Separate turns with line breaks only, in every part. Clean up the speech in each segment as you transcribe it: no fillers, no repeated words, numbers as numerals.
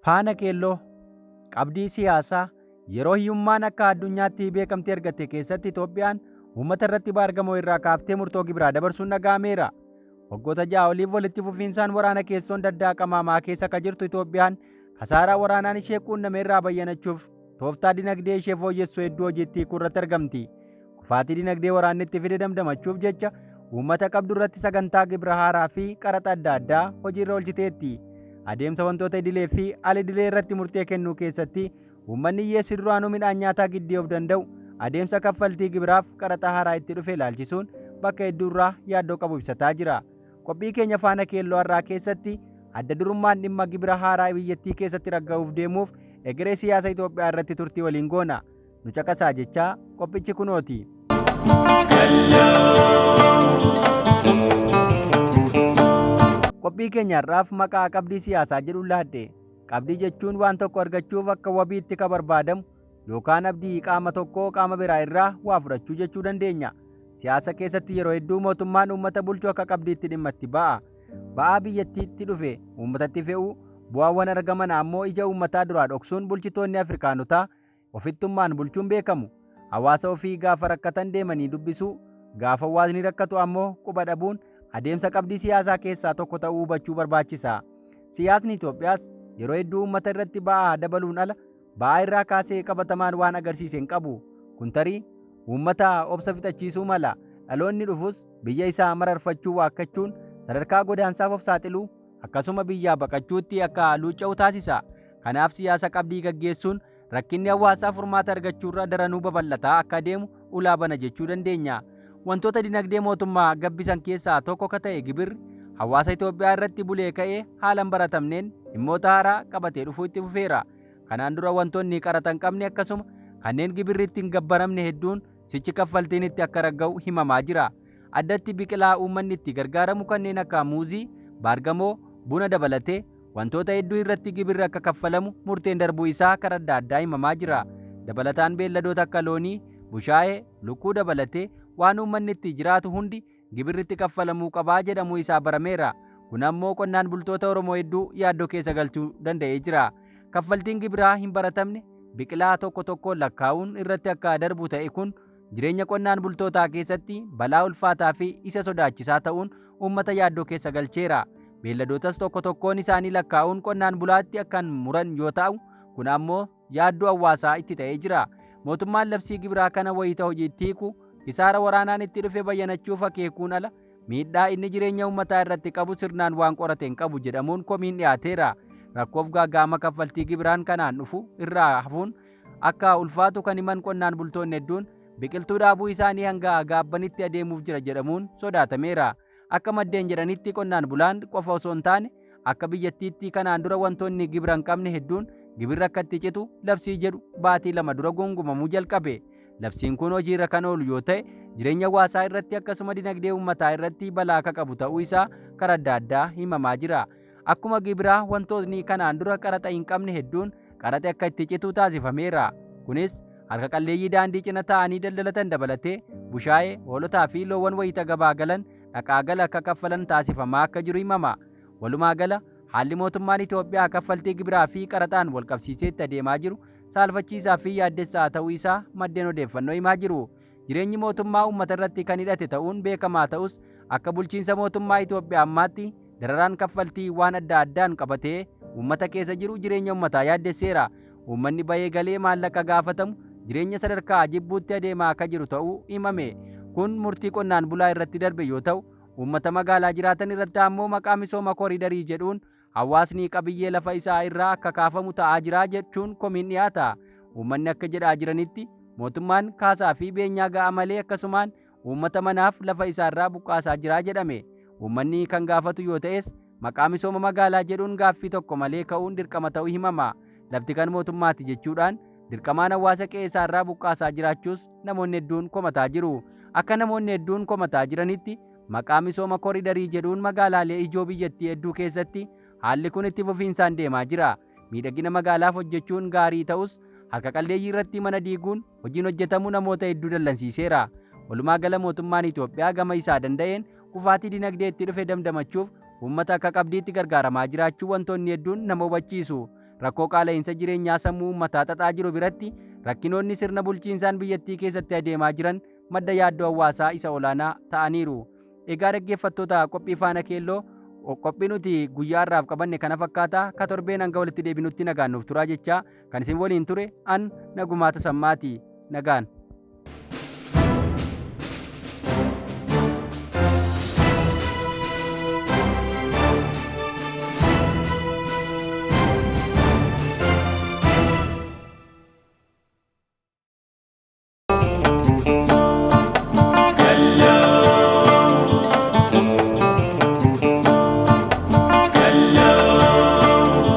Faana Keelloo, Qabdii siyaasaa yeroo hiyyummaan akka addunyaatti beekamtii argatte keessatti Itoophiyaan uummata irratti baargamoo irraa kaaftee murtoo gibiraa dabarsuun dhaga'ameera. Waggoota 6 oliif walitti fufiinsaan waraana keessoon daddaaqamaamaa keessa akka jirtu Itoophiyaan kasaaraa waraanaan ishee quunname irraa bayyanachuuf tooftaa dinagdee ishee fooyyessu hedduu hojiitti hiikuu irratti argamti. Kufaatii dinagdee waraanni itti fide damdamachuuf jecha uummata qabdu irratti sagantaa gibira haaraa fi qaraxa adda addaa hojiirra oolchiteetti. Adeemsa wantoota idilee fi al-idilee irratti murtee kennuu keessatti uummanni hiyyeessi duraanuu midhaan nyaataa giddee of danda'u adeemsa kaffaltii gibiraaf qaraxa haaraa itti dhufe ilaalchisuun bakka hedduurraa yaaddoo qabu ibsataa jira. Qophii keenya Faana Keelloo har'aa keessatti adda durummaan dhimma gibira haaraa biyyattii keessatti ragga'uuf deemuuf egeree siyaasa Itoophiyaa irratti turtii waliin goona. Nu caqasaa jechaa qophichi kunooti. Qophii keenya har'aaf maqaa qabdii siyaasaa jedhuun laadhe. Qabdii jechuun waan tokko argachuuf akka wabiitti ka barbaadamu yookaan abdii qaama tokkoo qaama biraa irraa waa fudhachuu jechuu dandeenya. Siyaasa keessatti yeroo hedduu mootummaan uummata bulchu akka qabdiitti dhimma itti ba'a. Ba'aa biyyattiitti dhufe uummatatti fe'uu, bu'aawwan argaman ammoo ija uummataa duraa dhoksuun bulchitoonni Afrikaanotaa ofittummaan bulchuun beekamu. Hawaasa ofii gaafa rakkatan deemanii dubbisuu, gaafa hawaasni rakkatu ammoo quba dhabuun adeemsa qabdii siyaasaa keessaa tokko ta'uu hubachuu barbaachisa. Siyaasni Itoophiyaas yeroo hedduu uummata irratti ba'aa dabaluun ala ba'aa irraa kaasee qabatamaan waan agarsiise hin qabu. Kun tarii uummata obsa fixachiisuu mala. Dhaloonni dhufus biyya isaa mararfachuu waakkachuun sadarkaa godaansaaf of saaxiluu akkasuma biyyaa baqachuutti akka luucca'u taasisa. Kanaaf siyaasa qabdii gaggeessuun rakkinni hawaasaa furmaata argachuurra daranuu babal'ataa akka adeemu ulaa bana jechuu dandeenya. Wantoota dinagdee mootummaa gabbisan keessaa tokko ka ta'e gibirri hawaasa Itoophiyaa irratti bulee ka'ee haala hin baratamneen dhimmoota haaraa qabatee dhufuu itti fufeera. Kanaan dura wantoonni qaraxa hin qabne akkasuma kanneen gibirri itti hin gabbaramne hedduun sichi kaffaltiin itti akka ragga'u himamaa jira. Addatti biqilaa uummanni itti gargaaramu kanneen akka muuzii, baargamoo, buna dabalatee wantoota hedduu irratti gibirri akka kaffalamu murteen darbuu isaa karaa adda addaa himamaa jira. Dabalataan beelladoota akka loonii, bushaayee, lukkuu dabalatee waan uummanni itti jiraatu hundi gibirri itti kaffalamuu qabaa jedhamuu isaa barameera. Kun ammoo qonnaan bultoota Oromoo hedduu yaaddoo keessa galchuu danda'ee jira. Kaffaltiin gibiraa hin baratamne biqilaa tokko tokkoon lakkaa'uun irratti akka darbu ta'e kun jireenya qonnaan bultootaa keessatti balaa ulfaataa fi isa sodaachisaa ta'uun uummata yaaddoo keessa galcheera. Beelladootas tokko tokkoon isaanii lakkaa'uun qonnaan bulaatti akkan muran yoo ta'u, kun ammoo yaaddoo hawaasaa itti ta'ee jira. Mootummaan labsii gibiraa kana wayita hojiitti hiiku kisaara waraanaan itti dhufe bayyanachuuf akeekuun ala miidhaa inni jireenya uummataa irratti qabu sirnaan waan qorate hin qabu jedhamuun komiin dhiyaateera. Rakkoof gaaga'ama kaffaltii gibiraan kanaan dhufu irraa hafuun akka ulfaatu kan himan qonnaan bultoonni hedduun biqiltuu dhaabuu isaanii hanga gaabbanitti adeemuuf jira jedhamuun sodaatameera. Akka maddeen jedhanitti qonnaan bulaan qofa osoo hin taane akka biyyattiitti kanaan dura wantoonni gibira hin qabne hedduun gibirri akka itti citu labsii jedhu baatii 2 dura gungumamuu jalqabe. Labsiin kun hojiirra kan oolu yoo ta'e jireenya hawaasaa irratti akkasuma dinagdee uummataa irratti balaa akka qabu ta'uu isaa karaa adda addaa himamaa jira. Akkuma gibiraa wantootni kanaan dura qaraxa hin qabne hedduun qaraxi akka itti citu taasifameera. Kunis harka qalleeyyii daandii cina taa'anii daldalatan dabalatee bushaayee, hoolotaa fi loowwan wayita gabaa galan dhaqaa gala akka kaffalan taasifamaa akka jiru himama. Walumaa gala haalli mootummaan Itoophiyaa kaffaltii gibiraa fi qaraxaan walqabsiisee itti adeemaa jiru saalfachiisaa fi yaaddessaa ta'uu isaa maddeen odeeffannoo himaa jiru. Jireenyi mootummaa uummata irratti kan hidhate ta'uun beekamaa ta'us akka bulchiinsa mootummaa Itoophiyaa ammaatti dararaan kaffaltii waan adda addaan qabatee uummata keessa jiru jireenya uummataa yaaddesseera. Uummanni bahee galee maallaqa gaafatamu jireenya sadarkaa jibbuutti adeemaa akka jiru ta'uu himame. Kun murtii qonnaan bulaa irratti darbe yoo ta'u, uummata magaalaa jiraatan irratti ammoo maqaa misooma koriidarii jedhuun hawaasni qabiyyee lafa isaa irraa akka kaafamu ta'aa jira jechuun komiin dhiyaata. Uummanni akka jedhaa jiranitti mootummaan kaasaa fi beenyaa ga'aa malee akkasumaan uummata manaaf lafa isaa irraa buqqaasaa jira jedhame. Uummanni kan gaafatu yoo ta'es maqaa misooma magaalaa jedhuun gaaffii tokko malee ka'uun dirqama ta'uu himama. Lafti kan mootummaati jechuudhaan dirqamaan hawaasa qe'ee isaa irraa buqqaasaa jiraachuus namoonni hedduun komataa jiru. Akka namoonni hedduun komataa jiranitti maqaa misooma koridarii jedhuun magaalaalee ijoo biyyattii hedduu keessatti haalli kun itti fufiinsaan deemaa jira. Miidhagina magaalaaf hojjechuun gaarii ta'us harka qalleeyyii irratti mana diiguun hojiin hojjetamu namoota hedduu dallansiiseera. Walumaa gala mootummaan Itoophiyaa gama isaa danda'een kufaatii dinagdee itti dhufe damdamachuuf uummata akka qabdiitti gargaaramaa jiraachuu wantoonni hedduun nama hubachiisu. Rakkoo qaala'insa jireenyaa sammuu uummataa xaxaa jiru biratti rakkinoonni sirna bulchiinsaan biyyattii keessatti adeemaa jiran madda yaaddoo hawaasaa isa olaanaa ta'aniiru. Egaa dhaggeeffattoota qophii Faana Keelloo, qophii nuti guyyaa har'aaf qabanne kana fakkaata. Ka torbeen hanga walitti deebinutti nagaan nuuf turaa jechaa, kan isin waliin ture an Nagumaa Tasammaati. Nagaan.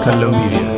Kallo Media.